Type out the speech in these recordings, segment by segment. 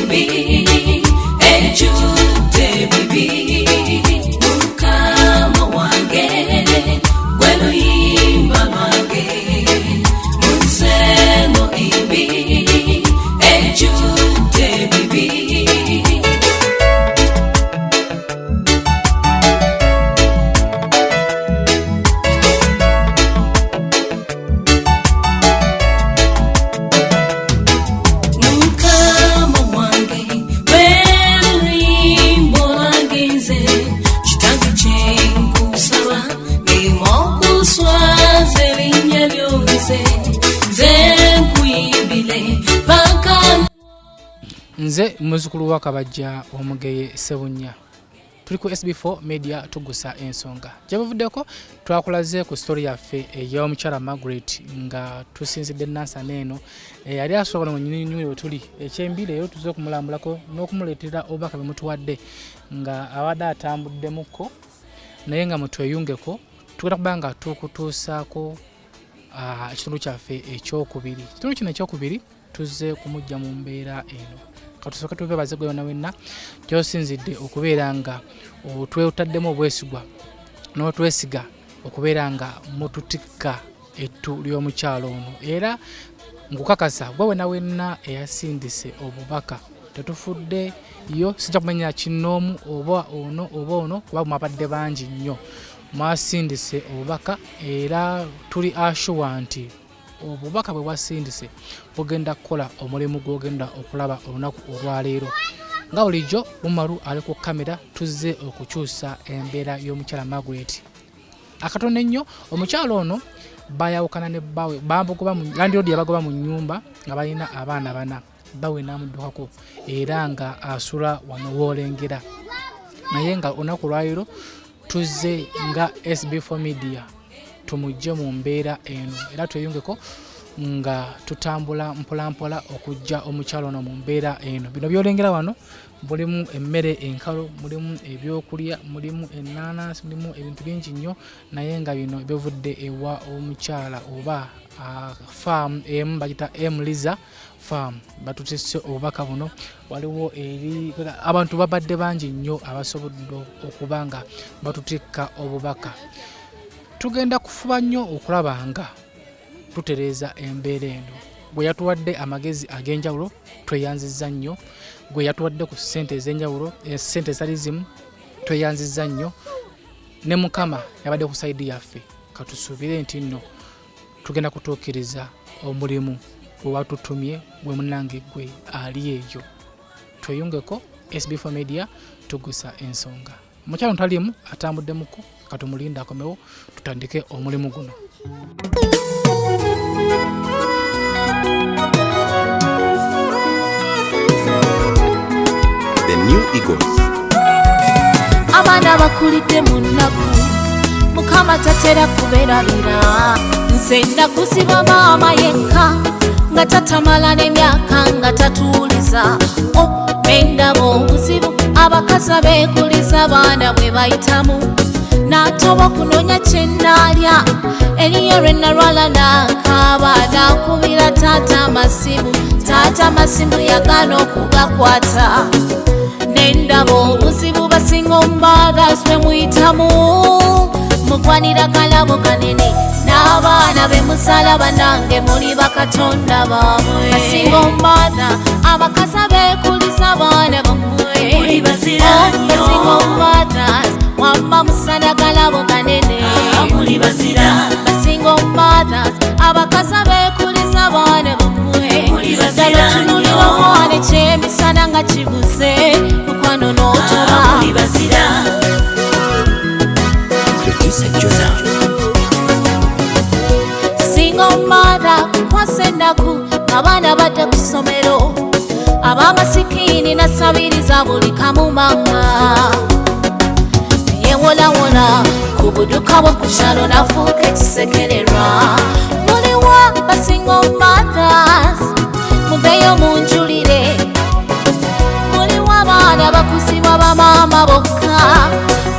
embi ejjudde ebibi. Mukama wange, gwe luyimba lwange mu nsi eno embi ejjudde ebibi. Mukama wange, gwe luyimba lwange nze kitange kyenkusaba lema okuswaza erinnya lyo nze nze nkuyimbire paka. Nze muzzukulu wa Kabajja Omugeye Ssebunya. Tuli ku SB4 Media, tugusa ensonga. Gye buvuddeko twakulaze ku story yaffe ey'omukyala Margaret nga tusinzidde Nansana eno eyali asobola mu nyininyini we tuli ekyembi. Leero tuze okumulambulako n'okumuleetera obubaka bwe mutuwadde nga abadde atambuddemukko, naye nga mutweyungeko tugenda kuba nga tukutuusaako ekitundu kyaffe ekyokubiri. Ekitundu kino ekyokubiri tuzze kumujja mu mbeera eno. Katusooke tubebaze gwe yonna wenna gyosinzidde okubeera nga otwetaddemu obwesigwa n'otwesiga okubeera nga mututikka ettu ly'omukyalo ono. Era nkukakasa gwe wena wenna eyasindise obubaka, tetufudde yo, sijja kumanya kinnoomu oba ono oba ono, kuba mwabadde bangi nnyo mwasindise obubaka, era tuli ashuwa nti obubaka bwe bwasindise bugenda kukola omulimu gw'ogenda okulaba olunaku olwaleero. Nga bulijjo Umaru ali ku kamera, tuzze okukyusa embeera y'omukyala Margaret akatono ennyo. Omukyala ono bayawukana ne bbaawe, bamugoba mu landlord, yabagoba mu nnyumba nga balina abaana bana. Bbawe n'amuddukako era nga asula wano woolengera. Naye nga olunaku olwaleero tuzze nga SB4 Media tumugye mu mbeera eno, era tweyungeko nga tutambula mpolampola okujja omukyalo ono mu mbeera eno. Bino byolengera wano mulimu emmere enkalu, mulimu ebyokulya, mulimu ennaanansi, mulimu ebintu bingi nnyo, naye nga bino bivudde ewa omukyala oba faamu emu bagita Emliza Farm. Batutisse obubaka buno. Waliwo eri abantu babadde bangi nnyo abasobodde okuba nga batutikka obubaka. Tugenda kufuba nnyo okulaba nga tutereeza embeera eno. Gwe yatuwadde amagezi ag'enjawulo tweyanzizza nnyo, gwe yatuwadde ku ssente ez'enjawulo, ssente ezitali zimu, tweyanzizza nnyo. Ne Mukama yabadde ku sayidi yaffe, katusuubire nti nno tugenda kutuukiriza omulimu gwe watutumye. Gwe munange gwe ali eyo, tweyungeko SB4 Media, tugusa ensonga. Omukyalo ntaliimu, atambuddemuko, katumulinde akomewo tutandike omulimu guno. The New Eagles. Abaana bakulidde mu nnaku, Mukama tatera kuberabira. Nze nakuziba maama yekka nga tatamala n'emyaka nga tatuuliza. O nendaba obuzibu abakazi abeekuliza abaana bwe bayitamu, n'atoba okunoonya kyenaalya. Eriyo lwe nalwala n'akaaba, nakubira taata amasimu, taata amasimu yagaana okugakwata. Nendaba obuzibu ba single mothers bwe muyitamu, mugwanira kalabo kanene n'abaana be muzaala. Banange, muli bakatonda baamwe. Ba single mother, abakazi abeekuliza abaana bammwe. Muli bazira Oh, nnyo. Ba single mothers, wamba musana kalabo kanene. Muli bazira. Ba single mothers, abakazi abeekuliza abaana bammwe. Muli bazira Ddala otunuulira nnyo. omwana ekyemisana nga kibuze, mukwano n'otoba. Muli bazira. Producer Jonah. Single mother, kukwasa ennaku abaana badde ku ssomero, ab'amasikiini nasabiriza buli kamu. Mama yewolawola ku buduka bwo ku kyalo, nafuuka ekisekererwa. Muliwa ba single mothers? Muveeyo munjulire. Muliwa abaana bakuzibwa bamaama bokka?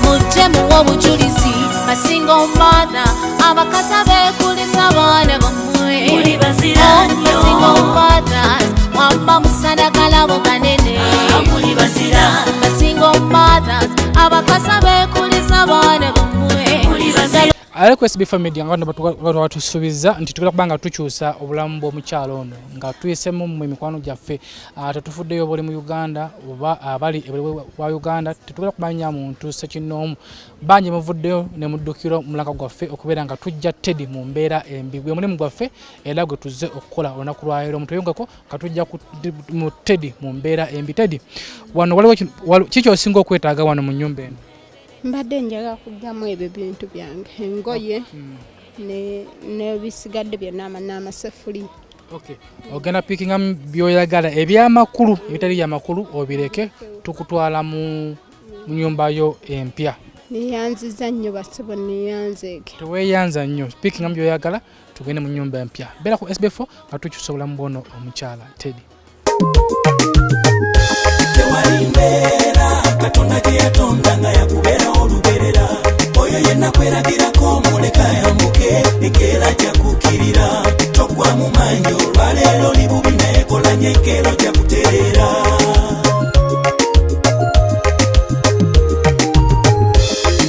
Mujje muwe obujulizi. Ba single mother, abakazi abeekuliza abaana bammwe. Muli bazira Oh, nnyo. ba single mothers, wamba musana kalabo kanene. bazira. Ba single mothers, abakazi abeekuliza abaana bammwe. Muli bazira. Ale ku SB4 Media nga bano batusuubiza nti tugenda kuba nga tukyusa obulamu bw'omukyalo ono nga tuyisemu mu emikwano gyaffe. Tetufuddeyo oba oli mu Uganda oba abali ebweru wa Uganda, tetugenda kumanya muntu ssekinnoomu. Bangi muvuddeyo ne muddukira omulanga gwaffe okubeera nga tujja Teddy mu mbeera embi. Gwe mulimu gwaffe era gwe tuzze okukola olunaku lwaleero, mutuyungeko nga tujja mu Teddy mu mbeera embi. Teddy, wano waliwo ki ky'osinga okwetaaga wano mu nnyumba eno? Mbadde njagala kugyamu ebyo bintu byange, engoye n'ebisigadde byonna, n'amaseffuliya. Okay. Ogenda pikingamu by'oyagala ebyamakulu, ebitali byamakulu obireke, tukutwala mu nnyumba yo empya. Neyanziza nnyo bassebo, neyanzeege. Teweeyanza nnyo, pikingamu by'oyagala tugende mu nnyumba empya. Beera ku SB4 nga tukyusa obulamu bwono omukyala Teddy. Tewali mbeera Katonda gye yatonda nga yakubeerawo olubeerera. Oyo yenna kweragirako muleka yambuke, enkeera ajja kukkirira. Togwa mu maanyi, olwaleero oli bubi naye kola nnyo, enkeera ojja kutereera.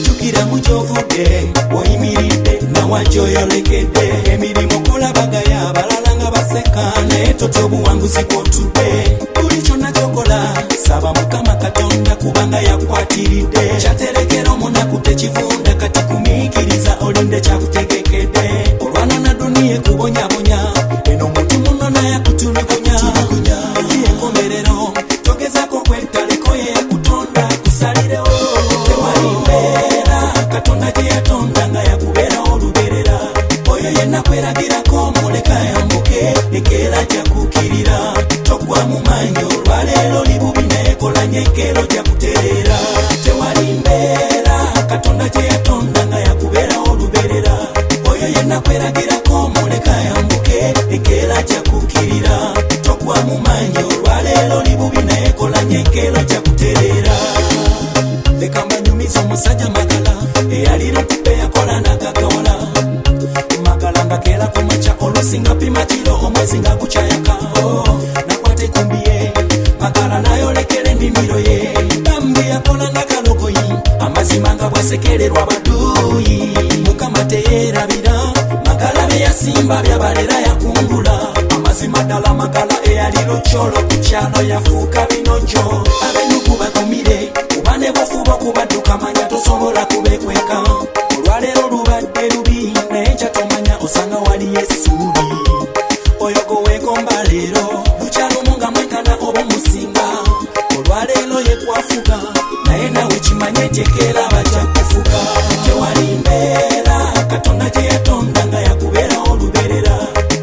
Jjukira mu gy'ovudde, oyimiridde nawa gy'oyolekedde. Emirimu kolabagaya abalala nga baseka, naye totya, obuwanguzi kw'otudde. Buli kyonna ky'okola saba Mukama Katonda, kubanga yakwatiridde. Kyaterekera omunaku tekivunda, kati kumiikiriza olinde kyakutegekedde. Olwana na duniya ekubonyabonya, eno omuntu muno naye akutulugunya. Si enkomerero, togezako kwetaleko, ye yakutonda kusalirewo. Tewali mbeera Katonda gye yatonda nga yakubeerawo olubeerera. Oyo yenna kweragirako muleka yambuke, enkeera ajja kukkirira. Togwa mu maanyi, olwaleero oli bubi naye kola nnyo, enkeera ojja kutereera. Tewali mbeera Katonda gye yatonda nga yakubeerawo olubeerera. Oyo yenna kweragirako muleka yambuke, enkeera ajja kukkirira. Togwa mu maanyi, olwaleero oli bubi naye kola nnyo, enkeera ojja kutereera. Leka mbanyumiza omusajja Magala eyali lukupe, yakola nagagawala. Magala nga keera ku makya, olusi nga pima kiro, omwezi nga gukyayaka. Oh, nakwata enkumbi ye Magala nayolekera ennimiro ye. Bambi yakola nga kalogoyi, amazima nga bwasekererwa baduuyi. Mukama teyeerabira Magala, bye yasimba byabalera yakungula. Amazima ddala Magala eyali lukyolo ku kyalo yafuuka binojo. Abenugu bagumire, kuba ne bwofuba okubadduka manya tosobola kubekweka. Olwaleero lubadde lubi naye kyatomanya osanga waliyo essuubi. Oyo gwe weegomba leero lukyalumu nga mwenkana oba omusinga. Olwaleero yekwafuga, naye nawe kimanye nti enkeera bajja kufuga. Tewali mbeera Katonda gye yatonda nga yakubeerawo olubeerera.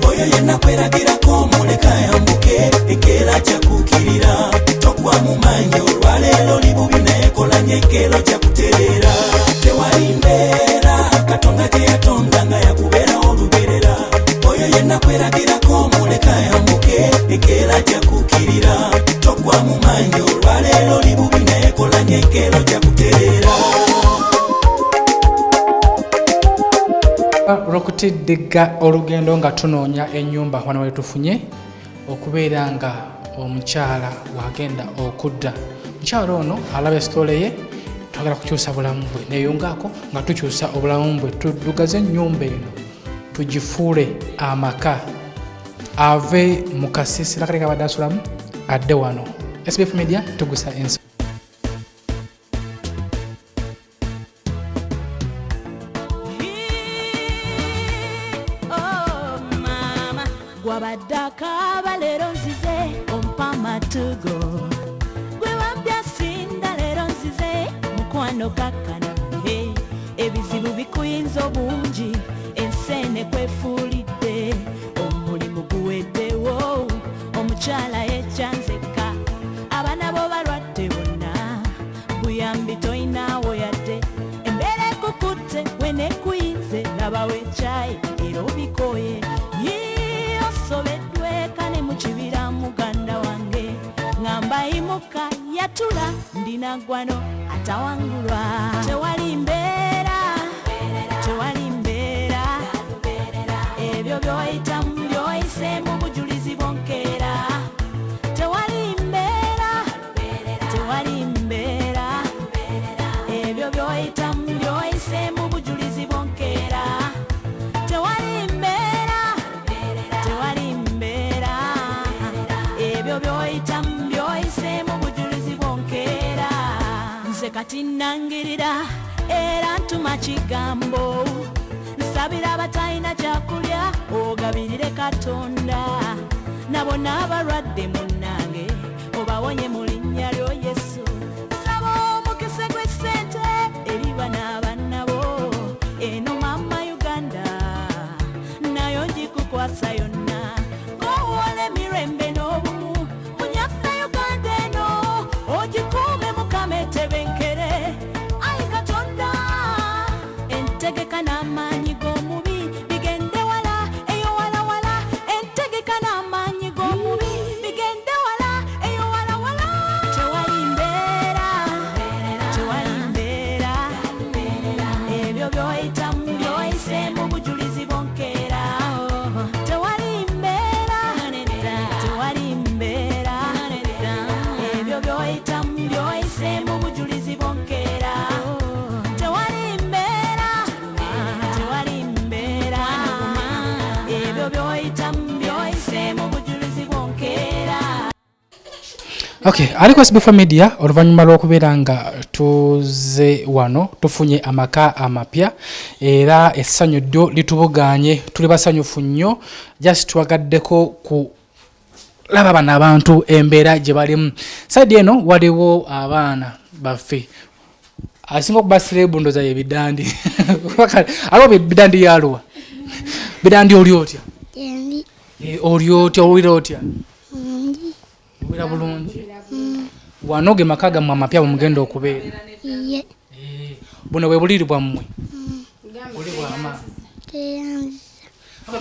Oyo yenna kweragirako muleka yambuke, enkeera ajja kukkirira. Togwa mu maanyi, olwaleero oli bubi naye kola nnyo, enkeera ojja kutereera. Tewali mbeera Katonda gye yatonda nga yakubeerawo olubeerera. Oyo yenna kweragirako muleka yambuke, enkeera ajja kukkirira. Togwa mu maanyi, olwaleero oli bubi naye kola nnyo, enkeera ojja kutereera. Olwokutiddigga olugendo nga tunoonya ennyumba, wano we tufunye okubeera nga omukyala wagenda okudda. Omukyala ono alaba esitole ye, twagala kukyusa bulamu bwe, neyungaako nga tukyusa obulamu bwe, tuddugaze ennyumba eno tugifuule amaka, ave mu kasiisira kale kabadde asulamu adde wano. SBF Media, tugusa ensi. Oh, mama, gwabadde akaaba leero nzize ompa amatugo, gwe wampya sinda leero nzize mukwano kakkana. Hey, ebizibu bikuyinza obungi, ensi kwefuulidde, omulimu guweddewo, omukyala yekyanzeka, abaana bo balwadde bonna, buyambi toyinaawo yadde, embeera ekukutte wenekuyinze, laba wekyayi era obikoye. Yii, osobeddwe kane mu kibira muganda wange, ŋŋamba yimuka yatula ndinaggwano atawangulwa. Tewali mbeera, tewali mbeera, ebyo byoyitamu byoyiseemu bujulizi bwonkeera. Tewali mbeera, tewali Nze kati nangirira era ntuma kigambo, nsabira abatalina kyakulya ogabirire Katonda, nabo n'abalwadde munnange obawonye mu linnya lyo Yesu. Saba omukisa gw'essente eri bano abaana bo, eno maama Uganda nayo ngikukwasa yonna, ng'owola emirembe n'obumu munyaffe Uganda eno ogikuume Mukama etebenkere. Ayi Katonda, entegeka n'amaanyi g'omubi bigende wala eyo wala wala, entegeka n'amaanyi g'omubi bigende wala eyo wala wala. Tewali mbeera, tewali mbeera, ebyo by'oyitamu by'oyiseemu bujulizi bwonkeera. Tewali mbeera, tewali mbeera, ebyo by'oyitamu by'oyiseemu bujulizi bwonkeera. Tewali mbeera, tewali mbeera, ebyo by'oyitamu by'oyiseemu bujulizi bwonkeera. Okay, aliko SB4 Media, oluvannyuma lw'okubeera nga tuze wano tufunye amaka amapya era essanyu ddyo litubugaanye, tuli basanyufu nnyo. Just twagaddeko ku laba bano abantu embeera gye balimu. Side eno waliwo abaana baffe, asinga okuba celeb ndoza ye Bidandi. Aliwo Bidandi, yaluwa Bidandi, oli otya? Endi. Oli otya, owulira otya? Ndi. Owulira bulungi? Wano ge maka gammwe amapya bwe mugenda okubeera? Ye. Buno bwe buliri bwammwe buli bwamaama? Teyanza.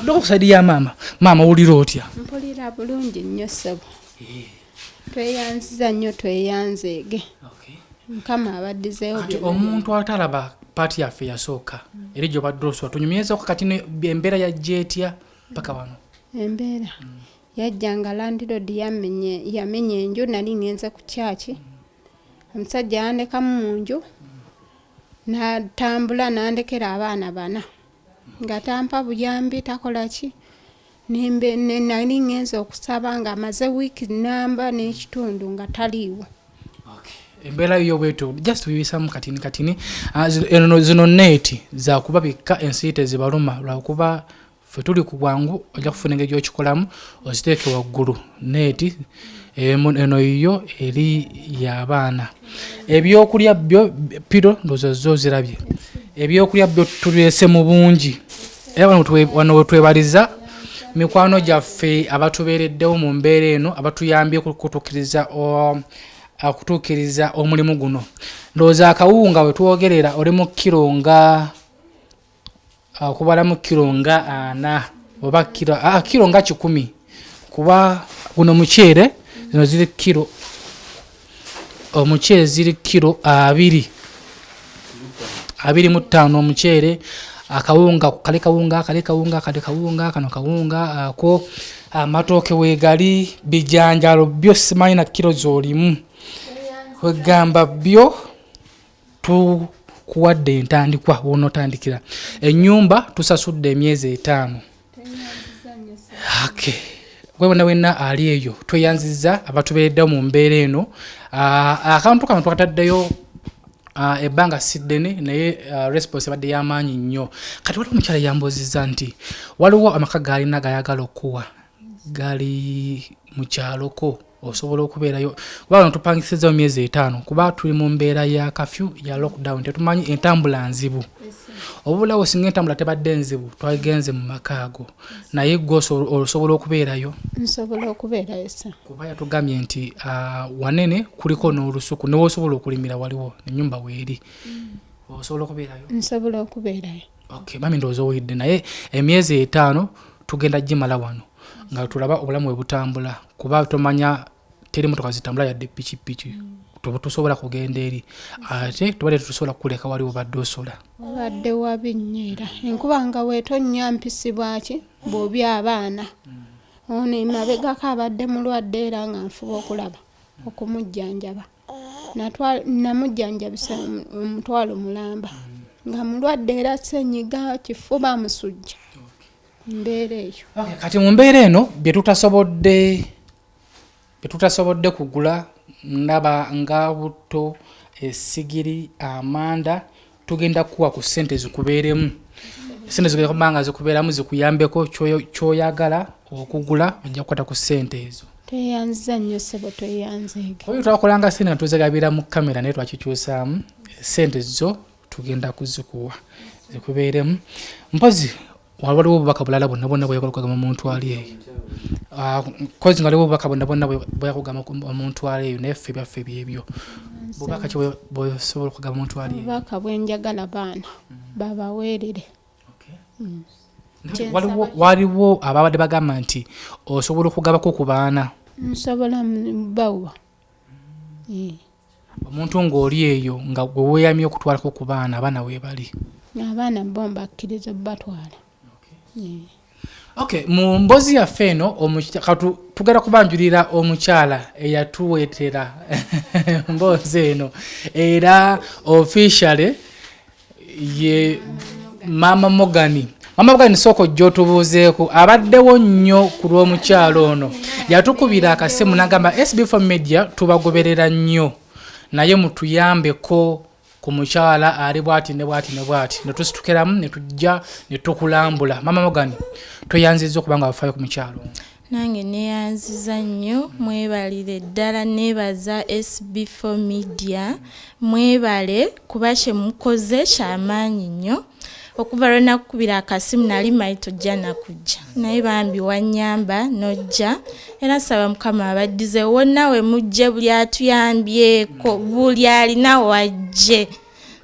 Doko ku side ya maama. Maama, owulira otya? Mpulira bulungi nnyo ssebo. Tweyanziza nnyo, tweyanzeege. Mukama abaddizeewo Kati byonna. omuntu atalaba part yaffe yasooka eri gyobadde osula, tunyumyezeeko kati embeera yajja etya paka wano? Embeera yajja nga landlord yamenya enju. Nali ngenze ku kyaki, omusajja yandekamu mu nju n'atambula n'andekera abaana bana nga tampa buyambi, takola ki. Nali ngenze okusaba ng'amaze wiiki namba n'ekitundu nga taliiwo. Embeera yo bwetyo, just tuyisamu katini katini. Ah, eno zino neeti zakuba bikka ensi tezibaluma, lwakuba ffe tuli ku bwangu. Ojja kufuna engeri gyokikolamu oziteeke waggulu neeti. Eno yo eri y'abaana. Ebyokulya byo pillow ndowooza zo zirabye. Ebyokulya byo tubyese mu bungi era wano wetwebaliza mikwano gyaffe abatubeereddewo mu mbeera eno, abatuyambye kutuukiriza omulimu guno. Ndowooza akawunga wetwogerera oli mu kiro nga okubalamu kiro nga 40 oba kiro nga 100, kuba guno muceere, zino ziri kiro, omuceere ziri kiro 25 omuceere. Akawunga kali, kawunga kali, kawunga kali, kawunga kano, kawunga ako, amatooke weegali, bijanjalo byo simanyi na kiro z'olimu. Kwegamba byo tukuwadde entandikwa wonootandikira. Ennyumba tusasudde emyezi 5. Okay, gwe wena wena ali eyo, tweyanziza abatubeereddewo mu mbeera eno. Akantu kano twakataddeyo ebbanga si ddene, naye response ebadde y'amaanyi nnyo. Kati waliwo omukyala yambuuzizza nti waliwo amaka g'alina gayagala okuwa, gali mu kyaloko, osobola okubeerayo? Kuba wano tupangisizzawo myezi 5, kuba tuli mu mbeera ya kafyu ya lockdown, tetumanyi, entambula nzibu. Obulawo singa entambula tebadde nzibu twagenze mu maka ago, naye gwe osobola okubeerayo? Nsobola okubeerayo sa. Kuba yatugambye nti wanene, kuliko n'olusuku newosobola okulimira, waliwo enyumba weeri. Osobola okubeerayo? Nsobola okubeerayo. Okay mami, ndowooza owulidde, naye emyezi 5 tugenda gimala wano nga tulaba obulamu bwe butambula, kuba tomanya, teri motoka zitambula yadde pikipiki. Tusobola kugenda eri, ate tubadde tetusobola kukuleka wali obadde osola. Obadde wabi nnyo, era enkuba nga weetonnya mpisibwaki bw'obi abaana. Ono emabegako abadde mulwadde era nga nfuba okulaba okumujjanjaba. Namujjanjabisa 500,000 nga mulwadde, era senyiga, kifuba, musujja, mbeera eyo. Okay, kati mu mbeera eno bye tutasobodde kugula, ndaba nga butto. Esigiri, amanda, tugenda kuwa ku ssente zikubeeremu. Sente zigenda kuba nga zikubeeramu, zikuyambeko ky'oyagala okugula, ojja kukwata ku ssente ezo. Tweyanziza nnyo ssebo, tweyanzeege. Oyo twakolanga ssente nga tuzigabira mu kamera, naye twakikyusaamu. Ssente zo tugenda kuzikuwa zikubeeremu. Mpozi waliwo obubaka bulala bwonna bwonna bweyagala okugamba omuntu ali eyo? Kozi nga waliwo obubaka bwonna bwonna bweyagala okugamba omuntu ali eyo, naye ffe byaffe byebyo. Bubaka ki bw'osobola okugamba omuntu ali eyo? Obubaka bwenjagala, baana babaweerere. Waliwo ababadde bagamba nti osobola okugabako ku baana. Nsobola bawa. Omuntu ng'oli eyo nga gwe weeyamye okutwalako ku baana, abaana weebali? Abaana bo mbakkiriza batwala. Okay, mu mboozi yaffe eno tugenda kubanjulira omukyala eyatuweetera mboozi eno, era officially ye Mama Morgan. Mama Morgan, sooka ojja otubuuzeeko. Abaddewo nnyo ku lw'omukyala ono. Yatukubira akasimu n'agamba, "SB4 Media tubagoberera nnyo, naye mutuyambeko ku mukyala ali bwati ne bwati ne bwati." Ne tusitukiramu ne tujja ne tukulambula. Mama Morgan, tweyanzizza okuba nga wafaayo ku mukyala ono. Nange neyanziza nnyo, mwebalire ddala. Nebaza SB4 Media, mwebale kuba kyemukoze kyamaanyi nnyo. Okuva lwe nakukubira akasimu nali manyi tojja nakujja, naye bambi wanyamba nojja, era nsaba Mukama abaddize wonna we mujje. Buli atuyambyeko, buli alina wajje,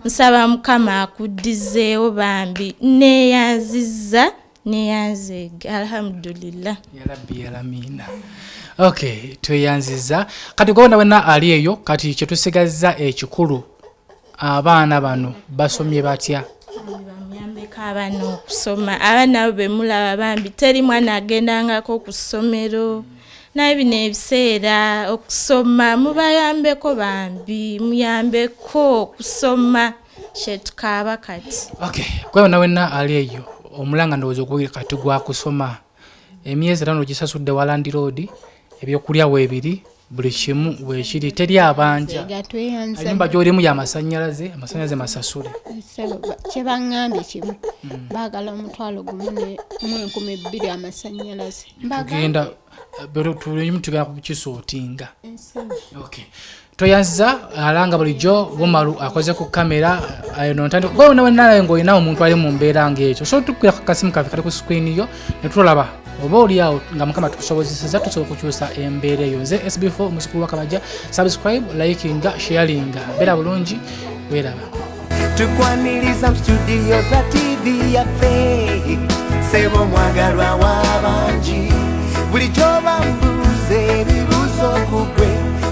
nsaba Mukama akuddizeewo. Bambi neyanziza, neyanzeege, alhamdulillah. Yarabbi yalamina. Okay, tweyanziza. Kati gwe wena ali eyo, kati kyetusigazza ekikulu, abaana bano basomye batya? Bamuyambeko abaana okusoma. Abaana abo bemulaba bambi teri mwana agendangako ku ssomero, naye bino ebiseera okusoma mubayambeko, bambi muyambeko okusoma, kyetukaaba kati. Okay, gwe wena wena ali eyo, omulanga ndowooza okuwulira kati gwakusoma. Emyezi 5 gisasudde wa landlord, ebyokulya weebiri, buli kimu weekiri, teri abanja. Ega tweyanza. Enyumba gy'olimu y'amasannyalaze, amasannyalaze masasule. Ssebo, kye baŋŋambye kimu, baagala 10,000 mu 2,000 amasannyalaze. Tugenda tulimu, tugenda kukisootinga. Ssebo. Okay, toyanziza alanga bulijjo bumalu akoze ku kamera eno ntandika. Gwe wena wena ng'olina omuntu ali mu mbeera ng'ekyo, so tukubira kasimu kaffe kali ku screen yo ne tulaba oba oli awo nga Mukama tukusobozeseza tusobola okukyusa embeera eyo. Nze SB4 omuzukulu wa Kabajja. Subscribe, likinga, sharinga, beera bulungi, weeraba. Tukwaniriza mu studio za TV yaffe, sebo mwagalwa w'abangi. Bulijjo bambuuza ebibuuzo ku gwe,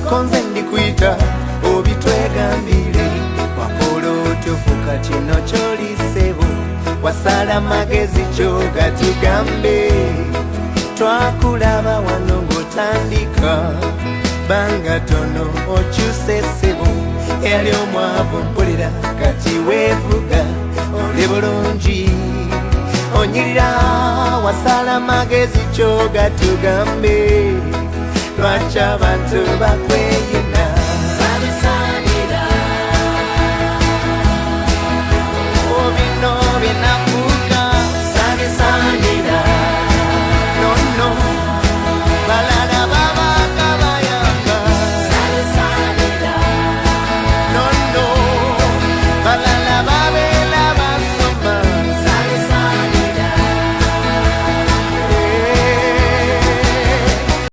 konze ndikuyita obitwegambire. Wakola otofuka kino kyoli sebo, wasala magezi kyogatugambe. Twakulaba wano ng'otandika, banga tono okyuse ssebo. Eyali omwavu mpulira kati weevuga, oli bulungi onyirira. Wasala magezi kyogatugambe, lwaki abantu bakweyuna?